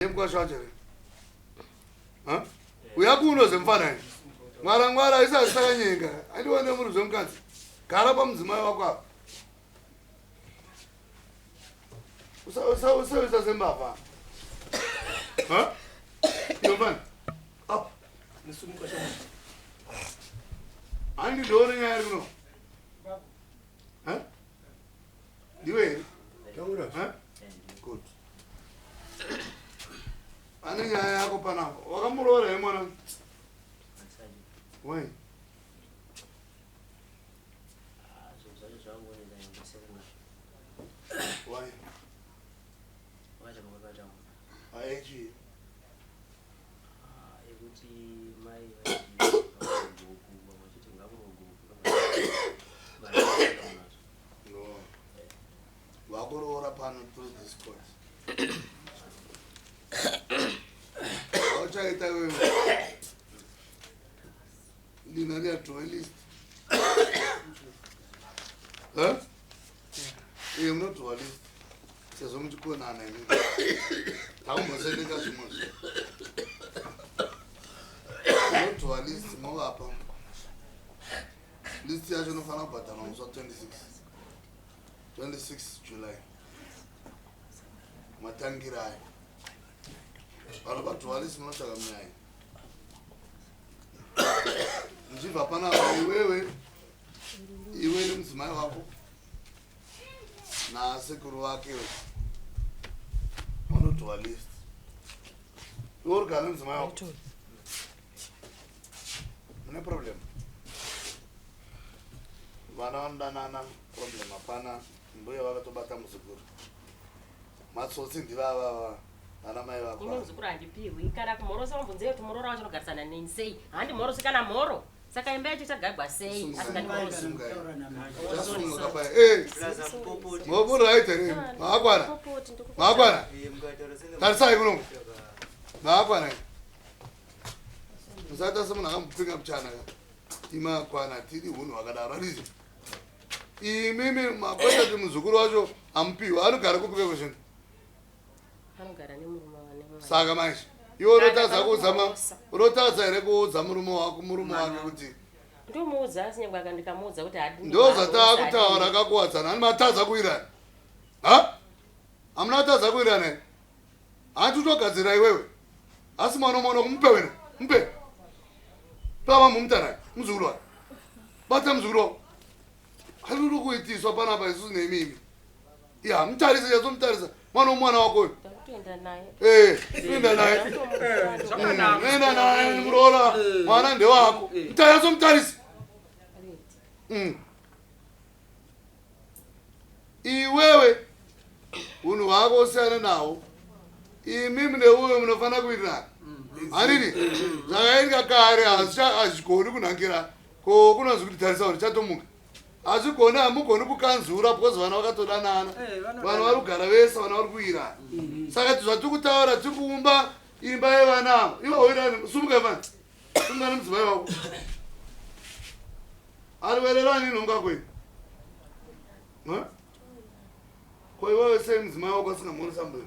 Mkwasha wacho here? Ha? Uya kuno zemfana here? Ngwara ngwara isa sakanyenga. Andiwane muri zvemukadzi. Gara pamudzimai wako apa. Usa usa usa usa sembavha. Ha? Iyo mfana. Up. Handi ndione nyaya iri kuno. Ha? Ndiwe here? Taura. Ha? Good. Ane nyaya yako panapa. Wakamuroora here mwana? Why? Why? Aechi. Ekuti mai vaiti vachiti No. Vakuroora pano through this court. Auchaita wewe. Lina riya draw list. Huh? Iye munodraw list. Sezvo muchikonana imi. Takumbosendeka zvimwe zvinhu. Munodraw list movapa. List yacho inofanira kubhadharwa musi wa 26. 26 July. Matangira ayo. Vanhu vadraw list munotsvaka munyaya. Muchibva panapa iwewe iwe nemudzimai wako nasekuru vake vanodraw list. Iwe uri kugara nemudzimai wako. Mune problem. Vana vanodanana problem hapana. Mbuya vakatobata muzukuru. Matsotsi ndivava vana mai vako. Ine muzukuru handipiwi kana kumhorosa vambonzei kuti muroora wacho unogarisana neni sei handimhorosi kana mhoro saka imba yacho ichagagwa sei asingandimhorosi. Chasunga paya. Eh, muri right here? Makwana. Makwana. Tarisai kuno. Makwana. Musaita semunhu akamupinga kuchana ka. Imakwana tiri hunhu hwakadaro handiti? Imimi makweta kuti muzukuru wacho amupiwa anogara kupi kwezvinhu? Anogara nemurume wane. Saka manje iwe unotadza kuudza ma unotadza here kuudza murume wako murume wake kuti Ndomuudza asi nyangwe akandikamuudza kuti hadi. Ndo zvatakutaura kakuwadzana ani matadza kuwirana. Ha? Hamuna kutadza kuwirana here? Hanti utogadzira iwewe. Asi mwana mwana kumupe wena. Mupe. Pava mumutana muzukuru wako. Bata muzukuru wako. Hatiri kuitiswa panapa isusu nemimi. Ya, mutarise nyatsomutarisa. Mwana womwana wako uyu. Ndakutoenda naye. Eh, toenda naye. Ndakutomuudza. Enda naye muroora. Mwana ndewako. Nyatsomutarisa. Iwewe unhu hwako usiyane nawo. Imi mune uyo munofanira kuwirirana. Handiti? Zvakaitika kare hazvigoni kunhangira ko kunonzi kuti tarisa kuti chatomuka. Hazvigoni hamugoni kukanzura because vana vakatodanana. Vanhu vari kugara vese vana vari kuwirana. Saka zvatiri kutaura tiri kuumba imba yevana ava. Iwe hauwirani sumuka mfana. Sumuka nemudzimai wako. Ariwererani inhonga kwenyu. Ha? Ko iwewe sei mudzimai wako asingamhoresa mberi?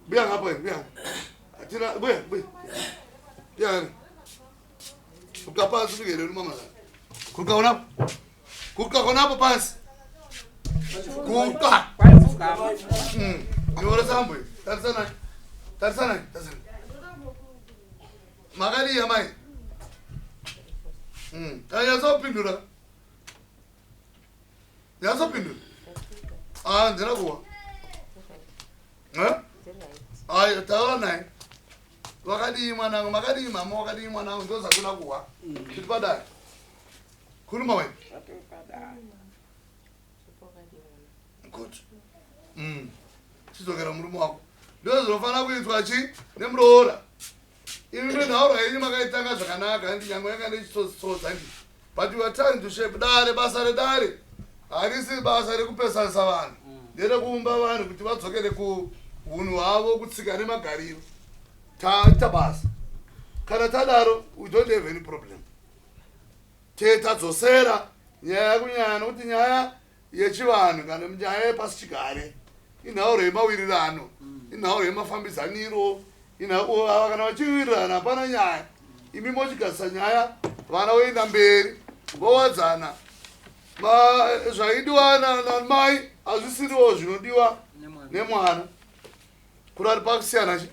Buya ngapho wena, buya. Athina buya, buya. Buya ngapha. Guqa phansi ubingelele umama la. Guqa khonapho. Guqa khonapho phansi. Guqa. Ngihoresa hambo. Tarisana. Tarisana, tarisana. Makadii amai? Nyatsopindura. Nyatsopindura. Ah, ndina kuwa. Eh? Ayo taura naye. Wakadii mwanangu, makadii mama, wakadii mwanangu, ndozakuna kuwa. Tiri padare. Khuluma wena. Good. Chidzokera murume wako. Ndozvinofanira kuitwa chi nemuroora. Imi nenhauro yenyu makaitanga zvakanaka handi nyangwe yanga nechitsotsi handi. But you are trying to shape dare, basa redare. Harisi basa rekupesanisa vanhu. Nderekuumba vanhu kuti vadzokere kuhunhu hwavo, kutsika nemagariro. Taita basa. Kana tadaro, we don't have any problem. Tadzosera nyaya kunyaya nokuti nyaya yechivanhu kana nyaya yepasichigare. Inhauro yemawirirano, inhauro yemafambidzaniro. Ava kana vachiwirirana hapana nyaya. Imi mochigadzisa nyaya, vana voenda mberi, vowadzana. Zvaidiwa namai hazvisiriwo zvinodiwa nemwana. Kurari pakusiyana chi.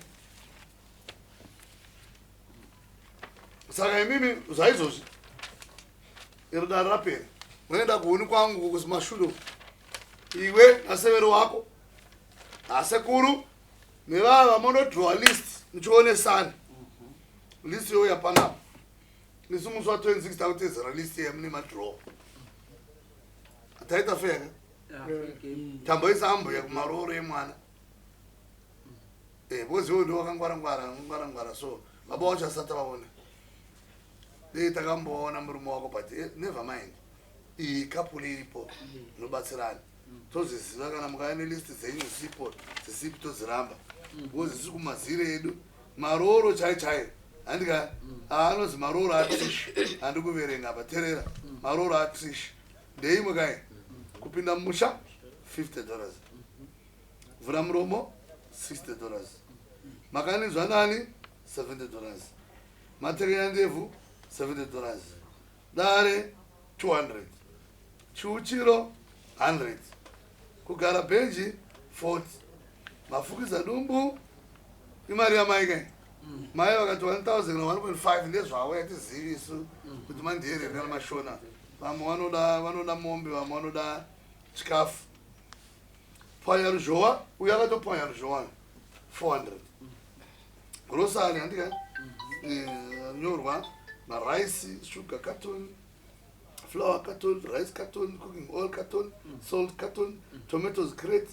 Saka imimi zvaizvozvi iri dare rapera, unoenda kuhuni kwangu kuzimashudo, iwe naseveri wako nasekuru nevava, monodrowa list muchionesana. List yoya panapa. Isu musi wa26 takutedzera list yemune madrowa. Taita feka tamboisa ambuya kumaroro emwana, because iwo ndo wakangwara-ngwara ngwara-ngwara. So baba wacho asati vaona, dei takamboona murume wako, but never mind. Iyi couple iripo inobatsirana, tozviziva. Kana mukava nelist dzenyu zisipo, dzisipi, todziramba, because isi kumazire edu maroro chai chaiyo handika anozi maroro aTrish. Handi kuverenga apa, teerera. Maroro aTrish ndeimwe kai: kupinda mumusha $50, vhura muromo $60, makaninzwa nani $70, matekenya ndebvu $70, dare 200, chiuchiro 100, kugara bhenji 40, mafukidza dumbu imari yamai kai. Mai vakati 1000 na 1.5 ndezvavo, yatizivi isu kuti mandiyerere kana mashona. Vamwe vanoda mombe, vamwe vanoda chikafu. Pwanya ruzhowa, uyo akatopwanya ruzhowa 400. Grocery handika nyorwa maraisi, sugar carton, flour carton, rice carton, cooking oil carton, salt carton, tomatoes crate,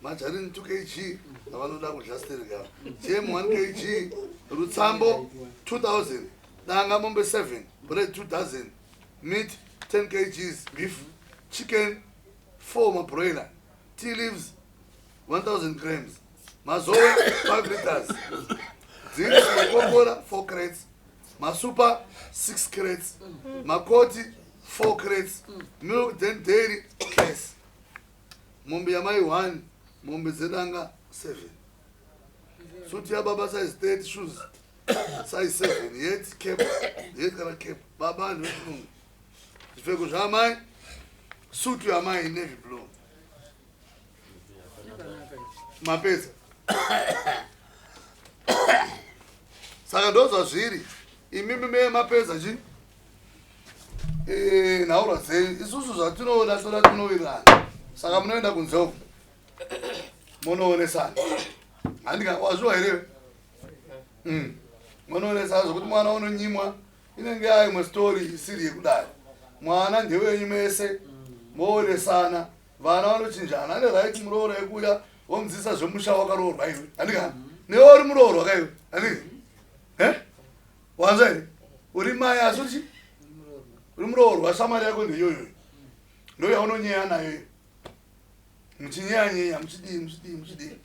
margarine 2 kg avanoda kudya stereka, jam 1 kg, rutsambo 2000, danga mombe 7, bread 2 dozen, meat 10 kgs beef, chicken 4 mabroiler, tea leaves 1000 grams, mazowe 5 liters, drinks makokora 4 crates, masupa 6 crates, makoti 4 crates, milk then dairy case, mombe yamai 1, mombe dzedanga 7, suti yababa size 30, shoes size 7, hat, cap, hat kana cap, baba ndevechirungu, zvipfeko zvaamai, sutu yamai navy blue. Mapedza. Saka ndozvazviri. Imimi meye mapedza chi nhaurwa dzenyu. Isusu zvatinoda, toda tinowirirana. Saka munoenda kunze uko munoonesana, handika? Wazviwa here? Munoonesana zvokuti mwana unonyimwa inenge yaimwe story isiri yekudai. Mwana ndewenyu mese, moonesana. Vana vanochinjana. Ane right muroora yekuuya womudzidzisa zvemusha wakaroorwa iwe, handika? Newe uri muroorwa kaiwe, handika? E wanzwa here? Uri mai asi uri uri muroorwa. Shamwari yako ndeiyoyoyo, ndo yaunonyeya nayo iyo, muchinyeya-nyeya, muchidii, muchidii, muchidii.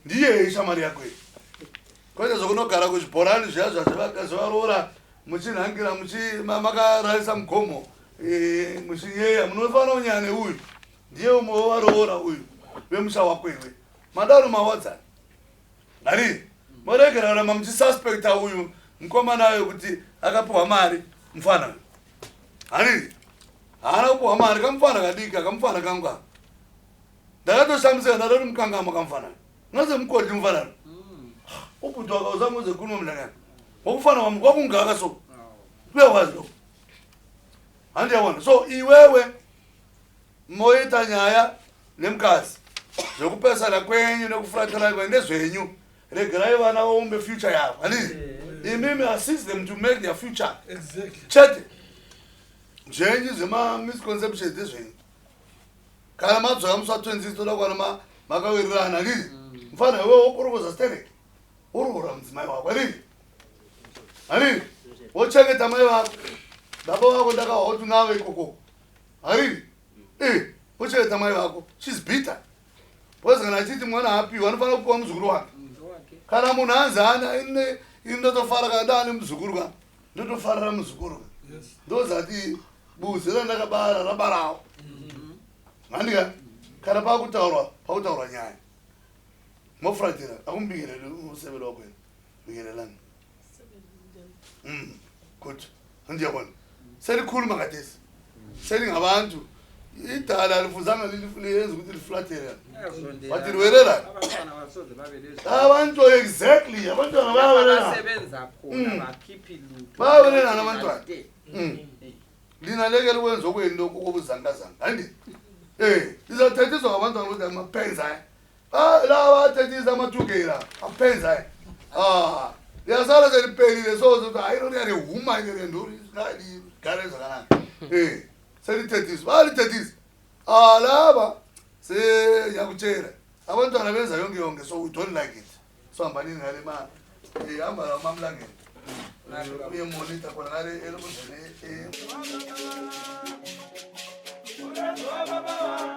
Ndiyei shamwari yako iyi, kwete zvokunogara kuzvibhorani zviya zvazvevaroora muchinhangira, makararisa mugomo, muchinyeya. Munofanira kunyeya neuyu, ndiye umwe wevaroora uyu vemusha wako iwe. Madaro mawadzana hari moregera kuramba muchisuspecta uyu mukomana uyu kuti akapiwa mari. Mufana uyu hari haana kupiwa mari. Kamufana kadiki, kamufana kangu aka ndakatoshamisika, ndatoti mukangama kamufana unoze mukoti mufana ubhuti wakausangoze kuno mndakani wakufana wakungaka so uyakwazi lo handiyabona. So iwewe moita nyaya nemukadzi zvekupesana kwenyu nekufuratira kwenyu ndezvenyu. Regerai vana vaumbe future yavo, handiti? Imimi assist them to make their future. Chete. Zvenyu zvemamisconceptions ndezvenyu. Kana madzoka musi wa26, toda kuwana makawirirana, handiti? Mufana iwe wokorokoza stereki, uroora mudzimai wako, handiti? Handiti wochengeta mai vako, baba vako ndakahwa kuti unavo ikoko, handiti? Wochengeta mai vako. She's bitter because kana achiti mwana haapiwa, anofanira kupiwa muzukuru wake. Kana munhu anzi ana ini ndotofara kana ndaane muzukuru, ka ndotofarira muzukuru ka. Ndozati buzi randakabara rabarawo, handika? Kana pakutaurwa, pakutaurwa nyaya. Mofratira, akumbingeleli umsebelo wakho yena. Bingelelani. Good. Ngiyabona. Selikhuluma khathesi. Selingabantu. Idala alifuzanga liyenza ukuthi liflathele. Bathi liwelelani. Abantwana basoze babe lezwi. Abantu exactly, abantwana bayawelelana. Abasebenza khona bakhiphi lutho. Bayawelelana abantwana. Lina leke likwenza okwenu lokhu kobuzangazanga. Andi? Eh, lizathethiswa ngabantwana ukuthi amapenza aya. Ah, laba athethisa amathukela, amapenza aya. Ah, liyasala seliphelile so so hayi lona liyahuma ile lento ligale zvakanaka. Eh, selithethiswa, bayalithethisa. Ah, laba seyakutshela. Abantwana benza yonke yonke so we don't like it. So hambanini ngale ma eh hamba la mamlangeni. Uyemonita khona ngale elokuzeni eh. Baba, baba,